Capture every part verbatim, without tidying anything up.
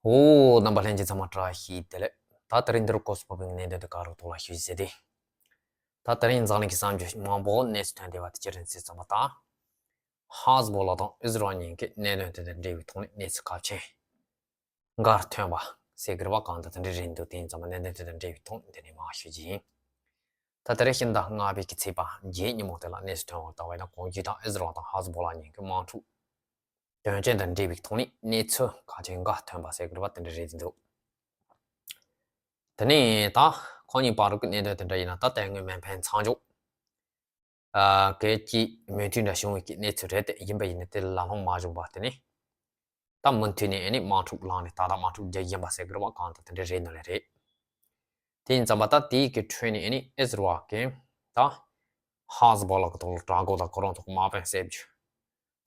འོ། རྣམ་པ་ལྷན་རྒྱས་ཚང་མ་བཀྲ་ཤིས་བདེ་ལེགས། ད་དེ་རིང་འདིར་སྐོར་སོགས་པའི་གནད་དོན་དེ་ག་རུ་ཐོག་ལ་ཞུ་ཟེར་ཏེ། ད་དེ་རིང་འཛམ་གླིང་གི་གསར་འགྱུར་མང་པོ་གནས་ཚུལ་ཐོན་བསྡད་པ་དེ་ཅི་རེད་ཟེར་ཙམ་པ་དང་། ཧ་ཟི་བོ་ལ་དང་ཨི་ཟི་རལ་གཉིས་ཀྱི་གནད་དོན་དེ་དང་འབྲེལ་བའི་ཐོག་ནས་གནས་ཚུལ་གལ་ཆེན་འགའ་ཐོན་པ་ཟེར་དགོས་པ་གང་ལྟར་དེ་འདྲ་རེད་འདུག་དེ་ཡིན་ཙང་གནད་དོན་དེ་དང་འབྲེལ་བའི་ཐོག་འདི་ནས་མར་ཞུ་རྒྱུ་ཡིན། ད་དེ་རིང་ཕྱི་ཟླ་ལྔ་པའི་གི་ཚེས་པ་བརྒྱད་ཉིན་མོ་དེ་ལ་གནས་ཚུལ་ཐོན་པ་ལྟ་བས་ན། གོང་ཞུས་དང་ཨི་ཟི་རལ་དང་ཧ་ཟི་བོ་ལ་གཉིས་ཀྱི་དམག་འཁྲུག་དོན་རྐྱེན་དང་འབྲེལ་བའི་ཐོག་ནས་གནས་ཚུལ་གལ་ཆེན་འགའ་ཐོན་པ་ཟེར་དགོས་པ་དེ་འདྲ་རེད་འདུག་དེ་ནས་ད་ཁོང་གཉིས་བར་གྱི་གནད་དོན་དེ་འདྲ་ཡིན་ན། ད་དེ་སྔོན་མེ་འཕེན་མཚམས་འཇོག་ཨ་གལ་གྱི་མོས་མཐུན་འདྲ་བྱུང་བའི་གི་གནས་ཚུལ་རེད། དེ་ཡིན་པ་ཡིན་ན་དེ་ལ་ལྷོང་མ་བྱུང་བ་དེ་ནི་ད་མུ་མཐུད་ནས་ཨ་ནི་དམག་འཁྲུག་ལངས་ནས་ད་ལྟ་དམག་འཁྲུག་རྒྱག་བཞིན་པ་ཟེར་དགོས་པ་གང་ལྟར་དེ་འདྲ་རེད་ནོ་ལེ་རེད། དེ་ཡིན་ཙམ་པ་ད་དེའི་གི་ཁྲོད་ནས་ཨ་ནི་ཨི་ཟི་རལ་གྱིས་ད་ཧ་ཟི་བོ་ལ་གི་ཐོག་ལ་དྲག་འགོག་དང་ཁོ་རང་ཚོ་གི་དམག་དཔོན་བསད་རྒྱུ།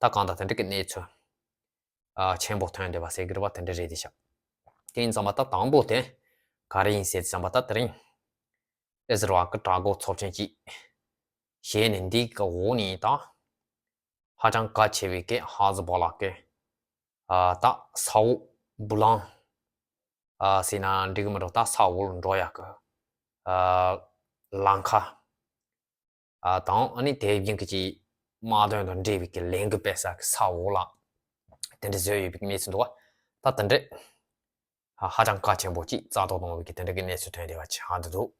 ད་གང་ལྟར་དེ་འདྲ་གི་གནས་ཚུལ་ཨ་ཆེན་པོ་ཐོན་བསྡད་པ་ཟེར་གི་རེད་པ། དེ་འདྲ་རེད་དེ་ཤག་དེ་ཡིན་ཙམ་པ་ད་དང་པོ་དེ་ག་རེ་ཡིན་ཟེར་ཙམ་པ། ད་དེ་རིང་ཨི་ཟི་རལ་གི་དྲག་འགོག་ཚབས་ཆེན་གྱིས་བྱས་ནས་འདི་གི་འོག་ནས་ད་ཧ་ཅང་གལ་ཆེ་བའི་གི་ཧ་ཟི་བོ་ལ་གི་ཨ་ད་ས་འོག་བུ་ལང་ཨ་ཟེར་ན་འགྲིག་གི་མི་འགྲོ། ད་ས་འོག་ལ་འགྲོ་ཡག་གི་ཨ་ལམ་ཁ་ཨ་དང་། ཨ་ནི་དེ་བཞིན་གྱི་དམག་དོན་དང་འབྲེལ་བའི་གི་ལས་འགུལ་སྤེལ་ས་གི་ས་འོག་ལ་དེ་འདྲ་བཟོས་ཡོད་པའི་གནས་ཚུལ་འདུག་བ། ད་དེ་འདྲ་ཧ་ཅང་གལ་ཆེན་པོ་ཅིག་རྩ་གཏོར་གཏོང་བའི་གི་དེ་འདྲ་གི་གནས་ཚུལ་ཐོན་བསྡད་པ་ཆགས་འདུག་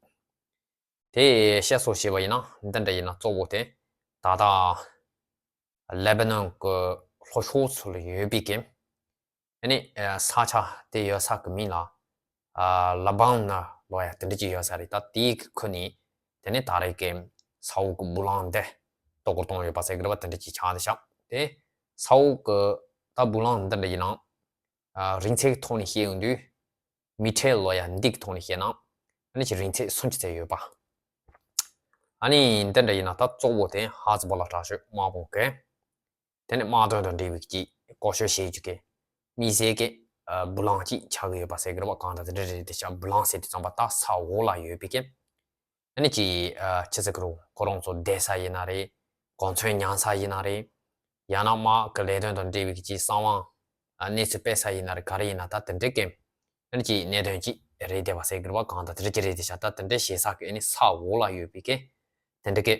དེ་བཤད་སྲོལ་བྱས་པ་ཡིན་ན་འདི་འདྲ་ཡིན་ན། གཙོ་བོ་དེ་ད་ལྟ་ལེ་བྷ་ནོན་གྱི་ལྷོ་ཕྱོགས་སུ་ལ་ཡོད་པའི་གི་ཨ་ནི་ས་ཆ་དེ་ཡོད་ས་གི་མིང་ལ་ཨ་ལ་བང་ན་ལོ་ཡ་དེ་འདྲ་ཅིག་ཡོད་ས་རེད། ད་དེའི་གི་ཁུལ་ནས་དེ་ནས་ད་རེས་ཀྱི་ས་འོག་གི་བུ་ལང་དེ་གཏོར་རྒོལ་གཏོང་ཡོད་པ་ཟེར་གི་རེད་པ། དེ་འདྲ་ཅིག་ཆགས་བསྡད་ཤག་དེ་ས་འོག་གི་ད་བུ་ལང་འདི་འདྲ་ཡིན་ན་ཨ་རིང་ཚད་ཀྱི་ཐོག་ནས་བཤད་ཡོང་དུས། མི་ཊར་ལོ་ཡ་འདི་གི་ཐོག་ནས་བཤད་ན་ཨ་ནི་ཅིག་རིང་ཚད་སུམ་ཅུ་ཙམ་ཡོད་པ། ཨ་ནི་འདི་འདྲ་ཡིན་ན་ད་གཙོ་བོ་དེ་ཧ་ཟི་བོ་ལ་དྲག་ཤོས་དམག་དཔུང་གི་དེ་ནས་དམག་དོན་དང་འབྲེལ་བའི་ཀྱི་བཀོལ་སྤྱོད་བྱེད་རྒྱུ་གི་དམིགས་བསལ་གྱི་ཨ་བུ་ལང་ཅིག་ཆགས་ཀྱི་ཡོད་པ་ཟེར་གི་རེད་པ། གང་ལྟར་དེ་འདྲ་རེད་དེ་ཤག་བུ་ལང་ཟེར་དུས་ཙམ་པ་ད་ས་འོག་ལ་ཡོད་པའི་གི་ཨ་ནི་ཅིག་ཨ་ཅི་ཟེར་གི་རེད། ཁོ་རང་ཚོ་བསྡད་ས་ཡིན་ན་རེད། གོ་མཚོན་ཉར་ས་ཡིན་ན་རེད། ཡང་ན་དམག་གི་ལས་དོན་དང་འབྲེལ་བའི་ཅིག་གསང་བ་ཨ་གནས་ཚུལ་སྤེལ་ས་ཡིན་ན་རེད། ག་རེ་ཡིན་ན་ད་དེ་འདྲ་གི་ཨ་ནི་ཅིག་གནད་དོན་ཅིག་རེད་བསྡད་པ་ཟེར་གི་རེད་པ། གང་ལྟར་དེ་འདྲ་ཅིག་རེད་དེ་ཤག་ད་དེ་འདྲ་བྱེད་ས་གི་ཨ་ནི་ས་འོག་ལ་ཡོད་པའི་གི་དེ་འདྲ་གི་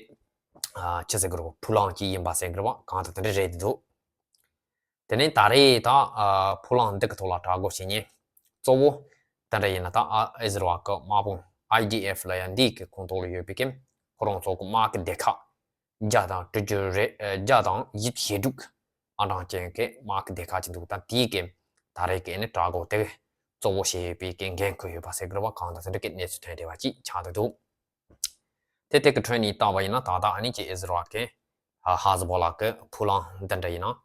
ཨ་ཅི་ཟེར་གི་རེད། བུ་ལང་ཅིག་ཡིན་པ་ཟེར་གི་རེད་པ། གང་ལྟར་དེ་འདྲ་རེད་འདུག་དེ་ནས་ད་རེས་ད་ཨ་བུ་ལང་འདི་གི་ཐོག་ལ་དྲག་རྒོལ་བྱེད་མཁན་གཙོ་བོ་དེ་འདྲ་ཡིན་ན་ད་ཨ་ཨི་ཟི་རལ་གི་དམག་དཔུང་ཨའི་ཌི་ཨེཕ་ལབ་ཡ་འདི་གི་ཁོངས་གཏོགས་ལ་ཡོད་པའི་གི་ཁོ་རང་ཚོ་གི་དམག་གི་སྡེ་ཁག་བརྒྱ་དང་དྲུག་ཅུ་རེ་ཨ་བརྒྱ་དང་བཞི་བཅུ་ཞེ་དྲུག་ཨང་གྲངས་ཅན་གྱི་དམག་གི་སྡེ་ཁག་ཅིག་འདུག་ད་དེའི་གི་ད་རེས་གི་ཨ་ནི་དྲག་རྒོལ་དེ་གཙོ་བོ་བྱས་ཡོད་པའི་གི་འགན་འཁུར་ཡོད་པ་ཟེར་གི་རེད་པ། གང་ལྟར་དེ་འདྲ་གི་གནས་ཚུལ་ཐོན་བསྡད་པ་ཅིག་ཆགས་བསྡད་འདུག་དེ་དེ་གི་ཁྲོད་ནས་བལྟས་པ་ཡིན་ན་ད་ལྟ་ཨ་ནི་ཅིག་ཨི་ཟི་རལ་གི་ཨ་ཧ་ཟི་བོ་ལ་གི་བུ་ལང་འདི་འདྲ་ཡིན་ན་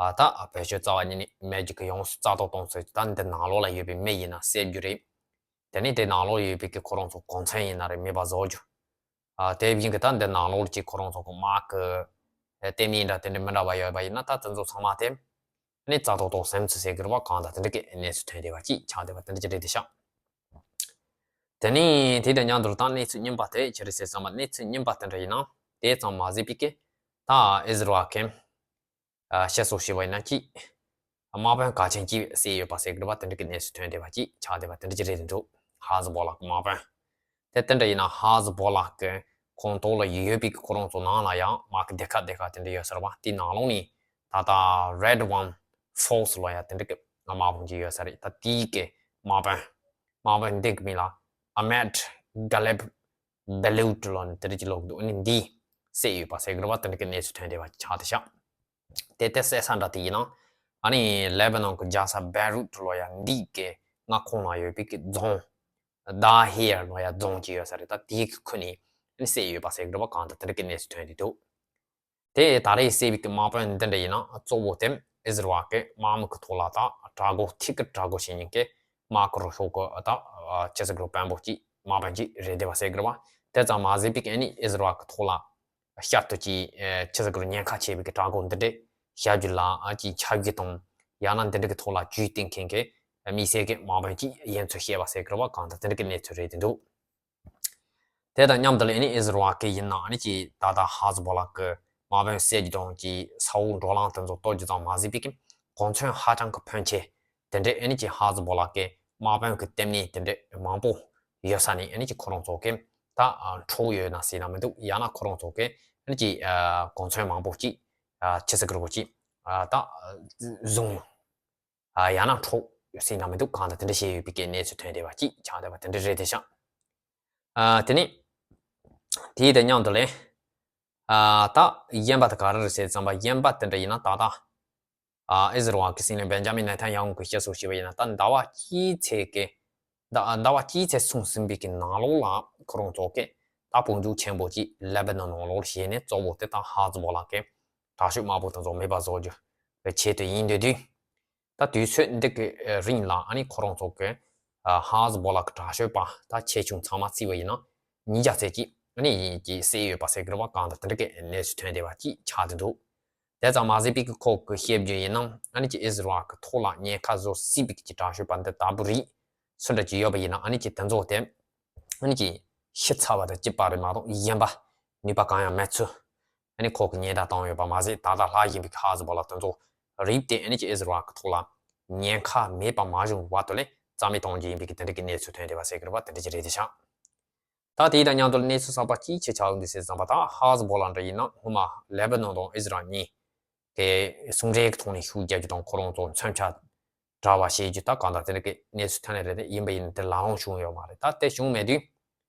ཨ་ད་བེད་སྤྱོད་རྩ་བ་ཉིད་ནས་མེད་རྒྱུ་གི་ཡོངས་སུ་རྩ་གཏོར་གཏོང་ཚོད། ད་འདི་ནང་ལོགས་ལ་ཡོད་པའི་མི་ཡིན་ན་བསད་རྒྱུ་རེད། དེ་ནས་དེ་ནང་ལོགས་ཡོད་པའི་གི་ཁོ་རང་ཚོ་གོ་མཚོན་ཡིན་ན་རེད། མེད་པ་བཟོ་རྒྱུ། ཨ་དེ་བཞིན་གི་ད་འདི་ནང་ལོགས་ཀྱི་ཁོ་རང་ཚོ་གི་དམག་གི་ལྟེ་གནས་འདྲ་དེ་འདྲ་མི་འདྲ་བ་ཡོད་པ་ཡིན་ན་ད་དེ་ཚོ་ཚང་མ་དེ་ནས་རྩ་གཏོར་གཏོང་ཟེར་ཚུལ་ཟེར་གི་རེད་པ། གང་ལྟར་དེ་འདྲ་གི་གནས་ཚུལ་ཐོན་བསྡད་པ་ཅིག་ཆགས་བསྡད་པ་དེ་འདྲ་ཅིག་རེད་དེ་ཤག་དེ་ནས་དེ་དང་མཉམ་དུ་ད་གནས་ཚུལ་རྙིང་པ་དེ་ཅི་རེད་ཟེར་ཙམ་པ། གནས་ཚུལ་རྙིང་པ་དེ་འདྲ་ཡིན་ན་དེ་ཙམ་མ་ཟད་པའི་གི་ད་ཨི་ཟི་རལ་གི་ཨ་བཤད་སྲོལ་བྱས་པ་ཡིན་ན་ཅིག་དམག་དཔོན་གལ་ཆེན་གཅིག་བསད་ཡོད་པ་ཟེར་གི་རེད་པ། དེ་འདྲ་གི་གནས་ཚུལ་ཐོན་བསྡད་པ་ཅིག་ཆགས་བསྡད་པ་དེ་འདྲ་ཅིག་རེད་འདུག་ཧ་ཟི་བོ་ལ་གི་དམག་དཔོན་དེ་དེ་འདྲ་ཡིན་ན་ཧ་ཟི་བོ་ལ་གི་ཁོངས་གཏོགས་ལ་ཡོད་པའི་གི་ཁོ་རང་ཚོ་ནང་ལ་ཡང་དམག་གི་སྡེ་ཁག་སྡེ་ཁག་དེ་འདྲ་ཡོད་ས་རེད་པ། དེའི་ནང་ལོགས་ནས་ད་ལྟ་Red One Force ལབ་ཡ་དེ་འདྲ་གི་དམག་དཔུང་ཅིག་ཡོད་ས་རེད། ད་དེའི་གི་དམག་དཔོན་དམག་དཔོན་འདི་གི་མིང་ལ་Ahmed Ghalib Ballout ལབ་ནས་དེ་འདྲ་ཅིག་ལབ་འདུག་ཨ་ནི་འདི་བསད་ཡོད་པ་ཟེར་གི་རེད་པ། དེ་འདྲ་གི་གནས་ཚུལ་ཐོན་བསྡད་པ་ཆགས་བསྡད་ཤག་དེ་དེ་བསད་ས་འདྲ་དེ་ཡིན་ན་ཨ་ནི་ལེ་བྷ་ནོན་གི་རྒྱལ་ས་བེ་རུད་ལབ་ཡ་འདི་གི་མངའ་ཁོངས་ལ་ཡོད་པའི་གི་རྫོང་Dahir ལབ་ཡ་རྫོང་ཅིག་ཡོད་ས་རེད། ད་དེའི་གི་ཁུལ་ནས་ཨ་ནི་བསད་ཡོད་པ་ཟེར་གི་རེད་པ། གང་ལྟར་དེ་འདྲ་གི་གནས་ཚུལ་ཐོན་བསྡད་འདུག་དེ་ད་རེས་བསད་པའི་གི་དམག་དཔོན་འདི་འདྲ་ཡིན་ན་གཙོ་བོ་དེ་ཨི་ཟི་རལ་གི་དམག་མི་གི་ཐོག་ལ་ད་དྲག་རྒོལ་ཐིག་གི་དྲག་རྒོལ་བྱེད་མཁན་གི་དམག་གི་རོ་ཤོག་གི་ད་ཅི་ཟེར་གི་རེད། དཔོན་པོ་གཅིག་དམག་དཔོན་གཅིག་རེད་བསྡད་པ་ཟེར་གི་རེད་པ། དེ་ཙམ་མ་ཟད་པའི་གི་ཨ་ནི་ཨི་ཟི་རལ་གི་ཐོག་ལ་བསྐྱར་དུ་ཅིག་ཨེ་ཅི་ཟེར་གི་རེད། ཉེན་ཁ་ཆེ་བའི་གི་དྲག་རྒོལ་འདི་འདྲ་བྱ་རྒྱུ་ལ་ཨ་ཅིག་ཆ་རྒྱུས་དང་ཡང་ན་འདི་འདྲ་གི་ཐོག་ལ་ཇུས་བཏིང་མཁན་གི་དམིགས་བསལ་གི་དམག་དཔོན་གཅིག་ཡིན་ཚུལ་བཤད་པ་ཟེར་གི་རེད་པ། གང་ལྟར་དེ་འདྲ་གི་གནས་ཚུལ་རེད་བསྡད་འདུག་དེ་དང་མཉམ་དུ་ལ་ཨ་ནི་ཨི་ཟི་རལ་གི་ཡིན་ན་ཨ་ནི་ཅིག་ད་ལྟ་ཧ་ཟི་བོ་ལ་གི་དམག་དཔོན་བསད་རྒྱུ་དང་ཅིག་ས་འོག་འགྲོ་ལམ་དེ་ཚོ་གཏོར་རྒྱུ་ཙམ་མ་ཟད་པའི་གི་གོ་མཚོན་ཧ་ཅང་གི་ཕོན་ཆེ། དེ་འདྲའི་ཨ་ནི་ཅིག་ཧ་ཟི་བོ་ལ་གི་དམག་དཔོན་གྱི་ལྟེ་གནས་དེ་འདྲའི་མང་པོ་ཡོད་ས་ནས་ཨ་ནི་ཅིག་ཁོ་རང་ཚོ་གི་ད་འཕྲོག་ཡོད་ན་ཟེར་ན་མི་འདུག་ཡང་ན་ཁོ་རང་ཚོ་གི་ཨ་ནི་ཅིག་གོ་མཚོན་མང་པོ་ཅིག་ཆི་ཟེར་གི་རེད་གོ་ཅིག་ད་བཟུང་ཡང་ན་འཕྲོག་ཟེར་ན་མི་འདུག་གང་ལྟར་དེ་འདྲ་བྱས་ཡོད་པའི་གི་གནས་ཚུལ་ཐོན་བསྡད་པ་ཅིག་ཆགས་བསྡད་པ་དེ་འདྲ་རེད་དེ་ཤག་དེ་ནས་དེའི་དང་མཉམ་དུ་ལས། ད་གཞན་པ་དེ་ག་རེ་རེད་ཟེར་ཙམ་པ་གཞན་པ་དེ་འདྲ་ཡིན་ན་ད་ལྟ། ཨིས་ར་ཨེལ་གྱི་སྲིད་བློན་བེན་ཇ་མིན་ནེ་ཐན་ཡ་ཧུ་གིས་བཤད་སྲོལ་བྱས་པ་ཡིན་ན་ད་ཟླ་བ་གཅིག་ཚེས་ཀྱི། ཟླ་ཟླ་བ་གཅིག་ཚེས་སོང་ཟིན་པའི་གི་ནང་ལོགས་ལ་ཁོ་རང་ཚོ་གི་ད་དཔུང་འཇུག་ཆེན་པོ་ཅིག་ལེ་བྷ་ནོན་ནང་ལོགས་བྱས་ནས་གཙོ་བོ་དེ་ད་ཧ་ཟི་བོ་ལ་གི་དྲག་ཤོས་དམག་དཔུང་དེ་ཚོ་མེད་པ་བཟོ་རྒྱུ་གི་ཆེད་དུ་ཡིན་འདོད་དུས། ད་དུས་ཚོད་འདི་གི་རིང་ལ་ཨ་ནི་ཁོ་རང་ཚོ་གི་ཧ་ཟི་བོ་ལ་གི་དྲག་ཤོས་པ་ད་ཆེ་ཆུང་ཚང་མ་བརྩིས་པ་ཡིན་ན་ཉིས་བརྒྱ་ཚད་ཅིག་ཨ་ནི་ཡིན་གྱི་བསད་ཡོད་པ་ཟེར་གི་རེད་བ། གང་ལྟར་དེ་འདྲ་གི་གནས་ཚུལ་ཐོན་བསྡད་པ་ཅིག་ཆགས་བསྡད་འདུག་དེ་ཙམ་མ་ཟད་པའི་གི་ཁོ་གི་བཤད་རྒྱུ་ཡིན་ན་ཨ་ནི་ཅིག་ཨིས་ར་ཨེལ་གི་ཐོག་ལ་ཉེན་ཁ་བཟོ་སྲིད་པའི་གི་དྲག་ཤོས་པ་འདི་ལྟ་བུ་རིགས་སུ་འདྲ་ཅིག་ཡོད་པ་ཡིན་ན་ཨ་ནི་ཅིག་དེ་ཚོ་དེ་ཨ་ནི་ཅིག་ཤི་ཚར་བ་དང་གཅིག་པ་རེད་མ་གཏོགས་གཞན་པ་ནུས་པ་གང་ཡང་མེད་ཚུལ། ཨ་ནི་ཁོ་གི་ཉེན་བརྡ་བཏང་ཡོད་པ་མ་ཟད་ད་ལྟ་ལྷག་བཞིན་པའི་ཧ་ཟི་བོ་ལ་དེ་ཚོ་རིགས་དེ་ཨ་ནི་ཅིག་ཨིས་ར་ཨེལ་གི་ཐོག་ལ་ཉེན་ཁ་མེད་པ་མ་བྱུང་བར་དུ་ལས་རྩ་མེད་གཏོང་རྒྱུ་ཡིན་པའི་གི་དེ་འདྲ་གི་གནས་ཚུལ་ཐོན་བསྡད་པ་ཟེར་གི་རེད་བ། དེ་འདྲ་ཅིག་རེད་དེ་ཤག་ད་དེའི་དང་མཉམ་དུ་གནས་ཚུལ་གསར་པ་ཅིག་ཆེ་ཆགས་ཡོང་དུས་ཟེར་ཙམ་པ་ད་ཧ་ཟི་བོ་ལ་འདྲ་ཡིན་ན་སྔོན་མ་ལེ་བྷ་ནོན་དང་ཨིས་ར་ཨེལ་གཉིས་ཀྱི་ཟུང་འབྲེལ་གྱི་ཐོག་ནས་ཤུགས་རྒྱག་རྒྱུ་དང་ཁོ་རང་ཚོ་མཚོན་ཆ་འདྲ་བ་བྱེད་རྒྱུ་ད་གང་ལྟར་དེ་འདྲ་གི་གནས་ཚུལ་ཐོན་ནས་རེད་དེ་ཡིན་པ་ཡིན་ན་དེ་ལམ་ལྷོང་བྱུང་ཡོད་མ་རེད། ད་དེ་བྱུང་མེད་དུས་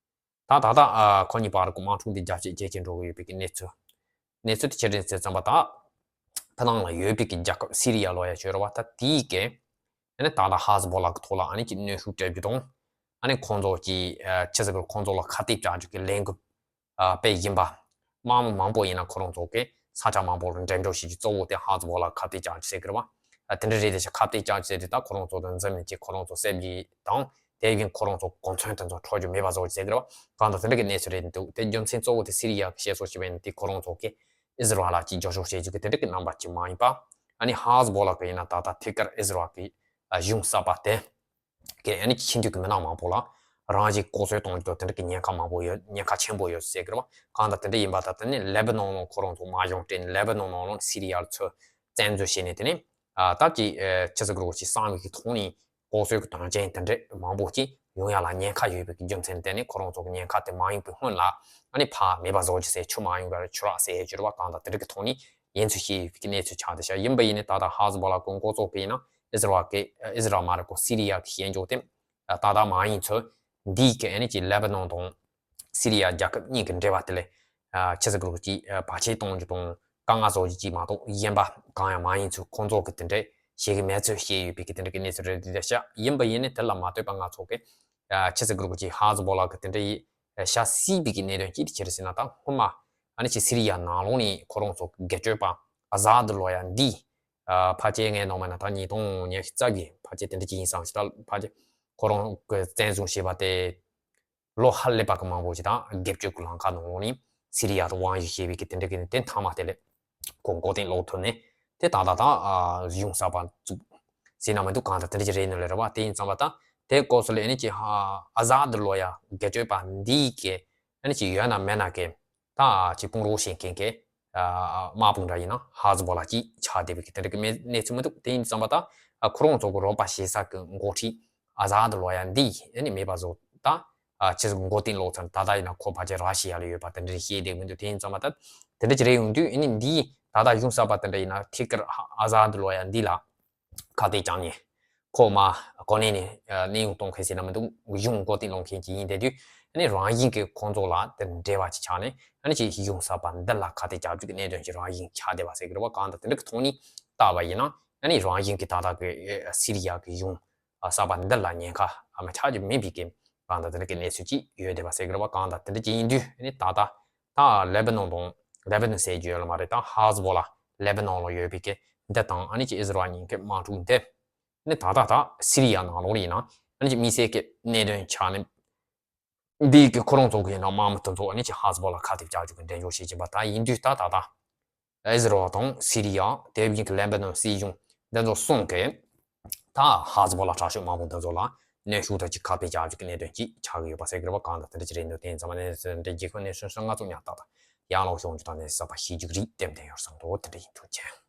ད་ད་ལྟ་ཁོ་གཉིས་བར་གྱི་དམག་འཁྲུག་འདི་རྒྱ་བསྐྱེད་རྒྱ་བསྐྱེད་འགྲོ་གི་ཡོད་པའི་གི་གནས་ཚུལ། གནས་ཚུལ་དེ་ཆི་རེད་ཟེར་ཙམ་པ་ད་ཕ་ནང་ལ་ཡོད་པའི་གི་རྒྱལ་ཁབ་སི་རི་ཡ་ལོ་ཡ་བྱོས་ར་བ་ད་དེའི་གི་ཨ་ནི་ད་ལྟ་ཧ་ཟི་བོ་ལ་གི་ཐོག་ལ་ཨ་ནི་ཅིག་གནོན་ཤུགས་སྤྲད་རྒྱུ་དང་། ཨ་ནི་ཁོང་ཚོ་གི་ཆི་ཟེར་གི་ཁོང་ཚོ་ལ་ཁ་གཏད་བཅག་རྒྱུ་གི་ལས་འགུལ་སྤེལ་བཞིན་པ། དམག་མི་མང་པོ་ཡིན་ན་ཁོ་རང་ཚོ་གི་ས་ཆ་མང་པོ་ལ་འགྲེམས་འཇོག་བྱེད་རྒྱུ་གཙོ་བོ་དེ་ཧ་ཟི་བོ་ལ་ཁ་གཏད་བཅག་རྒྱུ་ཟེར་གི་རེད་བ། དེ་འདྲ་རེད་དེ་ཤག་ཁ་གཏད་བཅག་རྒྱུ་ཟེར་དུས་ད་ཁོ་རང་ཚོ་དང་འཛིན་མི་གཅིག་ཁོ་རང་ཚོ་བསད་རྒྱུ་དང་དེ་བཞིན་ཁོ་རང་ཚོ་གོ་མཚོན་དེ་ཚོ་འཕྲོག་རྒྱུ་མེད་པ་བཟོ་རྒྱུ་ཟེར་གི་རེད་བ། གང་ལྟར་དེ་འདྲ་གི་གནས་ཚུལ་རེད་འདུག་དེ་རྒྱུ་མཚན་གཙོ་བོ་དེ་སི་རི་ཡ་གི་བཤད་སྲོལ་བྱས་པ་ཡིན་ན་དེ་ཁོ་རང་ཚོ་གི་ཨིས་ར་ཨེལ་ལ་ཅིག་རྒྱབ་སྐྱོར་བྱེད་རྒྱུ་གི་དེ་འདྲ་གི་རྣམ་པ་ཅིག་མ་ཡིན་པ། ཨ་ནི་ཧ་ཟི་བོ་ལ་གི་ཡིན་ན་ད་ལྟ་ཐད་ཀར་ཨིས་ར་ཨེལ་གི་གཞུང་གསར་པ་དེ་གི་ཨ་ནི་ཕྱི་འབྲེལ་གི་མི་སྣ་མང་པོ་ལ་རང་བཞིན་ལྐོག་གསོད་གཏོང་རྒྱུ་དང་དེ་འདྲ་གི་ཉེན་ཁ་མང་པོ་ཡོད། ཉེན་ཁ་ཆེན་པོ་ཡོད་ཟེར་གི་རེད་བ། གང་ལྟར་དེ་འདྲ་ཡིན་པ་ད་དེ་ནི་ལེ་བྷ་ནོན་ནང་ཁོ་རང་ཚོ་དམག་སྦྱོང་སྤྲད་ནས་ལེ་བྷ་ནོན་ནང་ལོགས་སི་རི་ཡ་ལ་ཚུར་བཙན་འཛུལ་བྱས་ནས་དེ་ནི་ད་ཀྱི་ཆི་ཟེར་གི་རེད་གོ་ཅིག་གསང་བའི་གི་ཐོག་ནས་ལྐོག་གསོད་ཀྱི་དོན་རྐྱེན་དེ་འདྲ་མང་པོ་ཅིག་ཡོང་ཡ་ལ་ཉེན་ཁ་ཡོད་པའི་གི་རྒྱུ་མཚན་དེ་ནི་ཁོ་རང་ཚོ་གི་ཉེན་ཁ་དེ་མ་ཡོང་པའི་སྔོན་ལ་ཨ་ནི་ཕར་མེད་པ་བཟོ་རྒྱུ་ཟེར་ཆུ་མ་ཡོང་བར་ཆུ་རགས་ཟེར་ཡ་ཅིག་རེད་བ། གང་ལྟར་དེ་འདྲ་གི་ཐོག་ནས་ཡིན་ཚུལ་བཤད་ཡོད་པའི་གི་གནས་ཚུལ་ཆགས་བསྡད་ཤག་ཡིན་པ་ཡིན་ནི་ད་ལྟ་ཧ་ཟི་བོ་ལ་གི་འགོ་བཙུགས་པ་ཡིན་ན་ཨིས་ར་ཨེལ་གི་ཨིས་ར་ཨེལ་མ་རེད་གོ་སི་རི་ཡ་གི་ཞེན་ཆོག་དེ་ད་ལྟ་མ་ཡིན་ཚུལ་འདིའི་གི་ཨ་ནི་ཅིག་ལེ་བྷ་ནོན་དང་སི་རི་ཡ་རྒྱལ་ཁབ་གཉིས་ཀྱི་འབྲེལ་བ་དེ་ལས་ཆི་ཟེར་གི་རེད་གོ་ཅིག་བར་ཆད་གཏོང་རྒྱུ་དང་དཀའ་ངལ་བཟོ་རྒྱུ་ཅིག་མ་གཏོགས་གཞན་པ་གང་ཡང་མ་ཡིན་ཚུལ་ཁོང་ཚོ་གི་དེ་འདྲ་བཤད་གི་མེད་ཚུལ་བཤད་ཡོད་པའི་གི་དེ་འདྲ་གི་གནས་ཚུལ་རེད་དེ་ཤག་ཡིན་པ་ཡིན་ནི་དེ་ལ་མ་ལྟོས་པ་ང་ཚོ་གི་ཆི་ཟེར་གི་རེད་གོ་ཅིག་ཧ་ཟི་བོ་ལ་གི་དེ་འདྲ་ཡི་བྱ་སྲིད་པའི་གི་གནད་དོན་ཅིག་དེ་ཅི་རེད་ཟེར་ན་ད་སྔོན་མ་ཨ་ནི་ཅིག་སི་རི་ཡ་ནང་ལོགས་ནས་ཁོ་རང་ཚོ་སྒེར་གཅོད་པ་ཨ་ཟ་དི་ལོ་ཡ་འདི་ཕལ་ཆེར་ངས་ནོར་མེད་ན་ད་ཉིས་སྟོང་ཉི་ཤུ་རྩ་བརྒྱད་ཕལ་ཆེར་དེ་འདྲ་ཅིག་ཡིན་བསམ་ཞིག་ད་ཕལ་ཆེར་ཁོ་རང་གི་བཙན་བཟུང་བྱས་པ་དེ་ལོ་ཧ་ལས་པ་གི་མང་པོ་ཞིག་དང་སྒེར་གཅོད་ཀྱི་ལམ་ཁ་ནང་ལོགས་ནས་སི་རི་ཡ་དུ་དབང་བསྒྱུར་བྱས་པའི་གི་དེ་འདྲ་གི་ནི་དེ་མཐའ་མ་དེ་ལས་ཁོ་མགོ་རྟིང་སློག་ཐུབ་ནས་དེ་ད་ལྟ་ད་གཞུང་གསར་པ་བཙུགས་ཟེར་ན་མི་འདུག་གང་ལྟར་དེ་འདྲ་ཅིག་རེད་ནི་ལས་རེད་བ། དེ་ཡིན་ཙང་བ་ད་དེ་སྐོར་སུ་ལས་ཨ་ནི་ཅིག་ཨ་ཟ་དི་ལོ་ཡ་སྒེར་གཅོད་པ་འདིའི་གི་ཨ་ནི་ཅིག་ཡོད་ན་མེད་ན་གི་ད་ཅིག་དཔུང་རོགས་བྱེད་མཁན་གྱི་དམག་དཔུང་འདྲ་ཡིན་ན་ཧ་ཟི་བོ་ལ་ཅིག་ཆགས་བསྡད་པའི་གི་དེ་འདྲ་གི་མེད་གནས་ཚུལ་མི་འདུག་དེ་ཡིན་ཙང་བ་ད་ཁོ་རང་ཚོ་གི་རོགས་པ་བྱེད་ས་གི་འགོ་ཁྲིད་ཨ་ཟ་དི་ལོ་ཡ་འདི་ཨ་ནི་མེད་པ་བཟོ་ད་ཅི་ཟིག་མགོ་རྟིང་སློག་ཚར་ད་ལྟ་ཡིན་ན་ཁོ་ཕལ་ཆེར་ར་ཤི་ཡ་ལ་ཡོད་པ་དེ་འདྲ་བཤད་བསྡད་མི་འདུག་དེ་ཡིན་ཙང་བ་ད་དེ་འདྲ་ཅིག་རེད་ཡོང་དུས་ཨ་ནི་འདི་ད་ལྟ་གཞུང་གསར་པ་དེ་འདྲ་ཡིན་ན་ཐད་ཀར་ཨ་ཟ་དི་ལོ་ཡ་འདི་ལ་ཁ་གཏད་བཅག་ནས་ཁོ་མ་གོ་གནས་ནས་གནས་དབྱུང་གཏོང་མཁན་ཟེར་ན་མི་འདུག་གཞུང་མགོ་རྟིང་སློག་མཁན་ཅིག་ཡིན་བསྡད་དུས་ཨ་ནི་རང་བཞིན་གྱི་ཁོང་ཚོ་ལ་དེ་འབྲེལ་བ་ཅིག་ཆགས་ནས་ཨ་ནི་ཅིག་གཞུང་གསར་པ་འདི་ལ་ཁ་གཏད་བཅག་རྒྱུ་གི་གནད་དོན་ཅིག་རང་བཞིན་ཆགས་བསྡད་པ་ཟེར་གི་རེད་བ། གང་ལྟར་དེ་འདྲ་གི་ཐོག་ནས་བལྟས་པ་ཡིན་ན་ཨ་ནི་རང་བཞིན་གྱི་ད་ལྟ་གི་སི་རི་ཡ་གི་གཞུང་གསར་པ་འདི་ལ་ཉེན་ཁ་མ་ཆགས་རྒྱུ་མེད་པའི་གི་གང་ལྟར་དེ་འདྲ་གི་གནས་ཚུལ་ཅིག་ཡོད་བསྡད་པ་ཟེར་གི་རེད་བ། གང་ལྟར་དེ་འདྲ་ཅིག་ཡིན་དུས་ཨ་ནི་ད་ལྟ་ད་ལེ་བྷ་ནོན་དང་ལེ་བྷ་ནོན་ཟེར་རྒྱུ་ཡོད་ལ་མ་རེད། ད་ཧ་ཟི་བོ་ལ་ལེ་བྷ་ནོན་ལ་ཡོད་པའི་གི་འདི་དང་ཨ་ནི་ཅིག་ཨིས་ར་ཨེལ་གཉིས་ཀྱི་དམག་འཁྲུག་འདི་ནི་ད་ལྟ་ད་སི་རི་ཡ་ནང་ལོགས་ལ་ཡིན་ན་ཨ་ནི་ཅིག་དམིགས་བསལ་གྱི་གནད་དོན་ཆགས་ནས་འདི་གི་ཁོ་རང་ཚོ་གི་ཡིན་ན་དམག་མི་དེ་ཚོ་ཨ་ནི་ཅིག་ཧ་ཟི་བོ་ལ་ཁ་གཏད་བཅག་རྒྱུ་གི་འགྲེམས་འཇོག་བྱེད་ཀྱིན་པ་ད་ཡིན་དུས་ད་ད་ད་ཨིས་ར་ཨེལ་དང་སི་རི་ཡ་དེ་བཞིན་གྱི་ལེ་བྷ་ནོན་སྲིད་གཞུང་འདི་ཚོ་གསུམ་གི་ད་ཧ་ཟི་བོ་ལ་དྲག་ཤོས་དམག་དཔུང་འདི་ཚོ་ལ་གནོན་ཤུགས་དང་ཅིག་ཁ་གཏད་བཅག་རྒྱུ་གི་གནད་དོན་ཅིག་ཆགས་ཀྱི་ཡོད་པ་ཟེར་གི་རེད་བ། གང་ལྟར་དེ་འདྲ་ཅིག་རེད་འདུག་དེ་ཡིན་ཙང་མ་གནས་ཚུལ་འདི་རྒྱལ་ཁབ་གནས་ཚུལ་སོང་ང་ཚོ་ཉག་ཏག་ཏག་ཡང་ལོག་བྱུང་རྒྱུ་དང་གནས་ཚུལ་གསར་པ་ཤེས་རྒྱུ་གི་རིགས་ཏན་ཏན་ཡོད་བསམ་འདུག་དེ་འདྲ་ཡིན་འདུག་ཅེས།